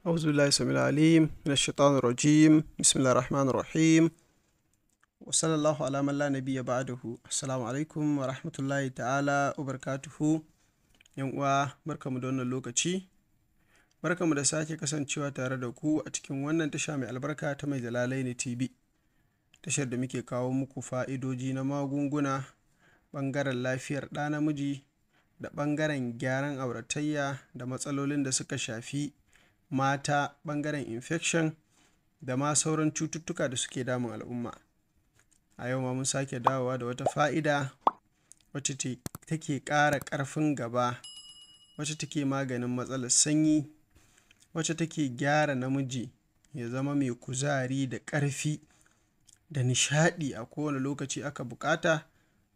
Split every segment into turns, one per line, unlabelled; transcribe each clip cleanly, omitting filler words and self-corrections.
أعوذ بالله السميع العليم من الشيطان الرجيم. بسم الله الرحمن الرحيم، وصلى الله على من لا نبي بعده. Assalamu alaikum wa rahmatullahi ta'ala wa barakatuhu. Yan uwa, barkamu da wannan lokaci, barkamu da sake kasancewa tare da ku a cikin wannan tasha mai albarka ta Mai Jalalaini TV, tashar da muke kawo muku fa'idoji na magunguna ɓangaren lafiyar ɗa namiji da ɓangaren gyaran auratayya da matsalolin da suka shafi mata, ɓangaren infection da ma sauran cututtuka da suke damun al'umma. A yau ma mun sake dawowa da wata fa'ida wacce take ƙara ƙarfin gaba, wacce take maganin matsalar sanyi, wacce take gyara namiji ya zama mai kuzari da ƙarfi da nishaɗi a kowane lokaci aka buƙata,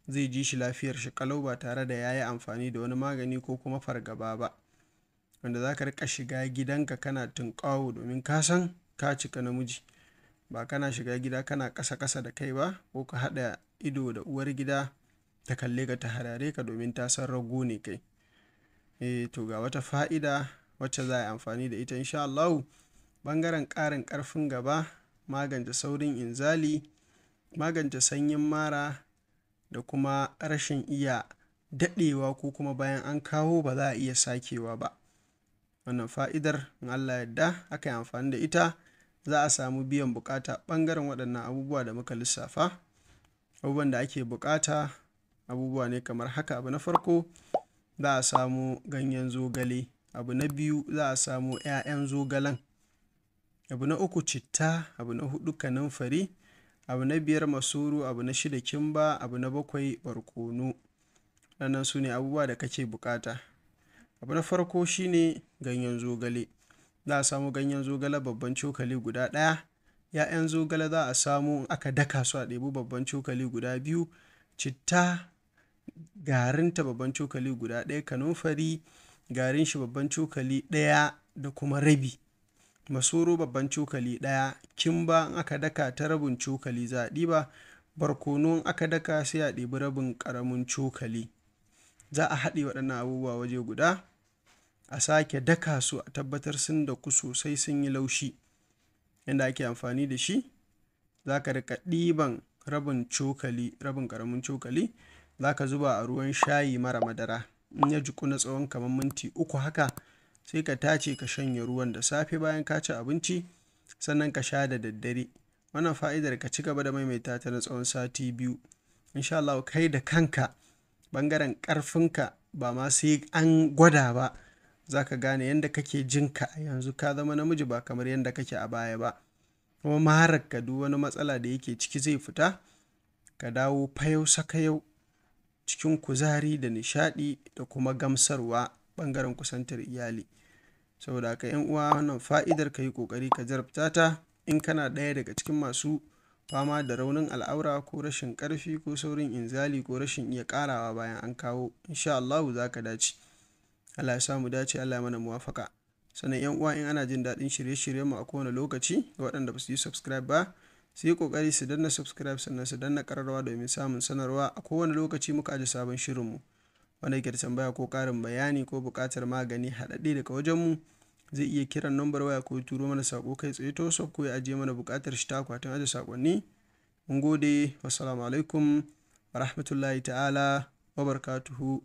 zai ji shi lafiyar shi ƙalau ba tare da ya yi amfani da wani magani ko kuma fargaba ba. Wanda za ka riƙa shiga gidanka kana tunƙaho domin ka san ka cika namiji, ba kana shiga gida kana ƙasa-ƙasa da kai ba, ko ka haɗa ido da uwar gida ta kalle ka ta harare ka domin ta san rago ne kai. To ga wata fa'ida wacce za a yi amfani da ita insha Allahu ɓangaren ƙarin ƙarfin gaba, magance saurin inzali, magance sanyin mara da kuma rashin iya daɗewa ko kuma bayan an kawo ba za a iya sakewa ba. Wannan fa'idar, in Allah yadda aka yi amfani da ita, za a samu biyan buƙata ɓangaren waɗannan abubuwa da muka lissafa. Abubuwan da ake buƙata abubuwa ne kamar haka: abu na farko, za a samo ganyen zogale; abu na biyu, za a samo 'ya'yan zogalen; abu na uku, citta; abu na huɗu, kanumfari; abu na biyar, masoro; abu na shida, kimba; abu na bakwai, barkono. Waɗannan su ne abubuwa da kake buƙata. Abu na farko shine ganyen zogale. Za a samo ganyen zogale babban cokali guda ɗaya, 'ya'yan zogale za a samo, in aka daka su a ɗebi babban cokali guda biyu, citta garinta babban cokali guda ɗaya, kanumfari garin shi babban cokali ɗaya da kuma rabi, masoro babban cokali ɗaya, kimba in aka daka ta rabin cokali za a ɗiba, barkono in aka daka sai a ɗebi rabin ƙaramin cokali. Za a haɗe waɗannan abubuwa waje guda, a sake daka su a tabbatar sun daku sosai, sun yi laushi. Yanda ake amfani da shi, za ka riƙa ɗiban rabin cokali, rabin ƙaramin cokali, za ka zuba a ruwan shayi mara madara. In ya jiƙu na tsawon kamar minti 3 haka, sai ka tace ka shanye ruwan da safe bayan ka ci abinci, sannan ka sha da daddare. Wannan fa'idar ka ci gaba da maimaita ta na tsawon sati 2. Insha Allahu kai da kanka ɓangaren ƙarfinka ba ma sai an gwada ba, za ka gane yanda kake jin ka a yanzu ka zama namiji ba kamar yanda kake a baya ba. Kuma mararka duk wani matsala da yake ciki zai fita, ka dawo fayau sakayau cikin kuzari da nishaɗi da kuma gamsarwa ɓangaren kusantar iyali. Saboda haka 'yan uwa, wannan fa'idar ka yi ƙoƙari ka jarabta ta in kana ɗaya daga cikin masu fama da raunin al'aura ko rashin ƙarfi ko saurin inzali ko rashin iya ƙarawa bayan an kawo. Insha Allahu za ka dace. Allah ya sa mu dace, Allah ya mana muwafaƙa. Sannan 'yan uwa, in ana jin daɗin shirye-shiryenmu a kowane lokaci, ga waɗanda ba su yi subscribe ba, su yi ƙoƙari su danna subscribe sannan su danna ƙararrawa domin samun sanarwa a kowane lokaci muka aje sabon shirinmu. Wanda yake da tambaya ko ƙarin bayani ko buƙatar magani haɗaɗɗe daga wajenmu, zai iya kiran nambar waya ko turo mana saƙo kai tsaye ta WhatsApp ko ya ajiye mana buƙatar shi ta akwatin aje saƙonni. Mun gode. Wassalamu alaikum wa rahmatullahi ta'ala wa barakatuhu.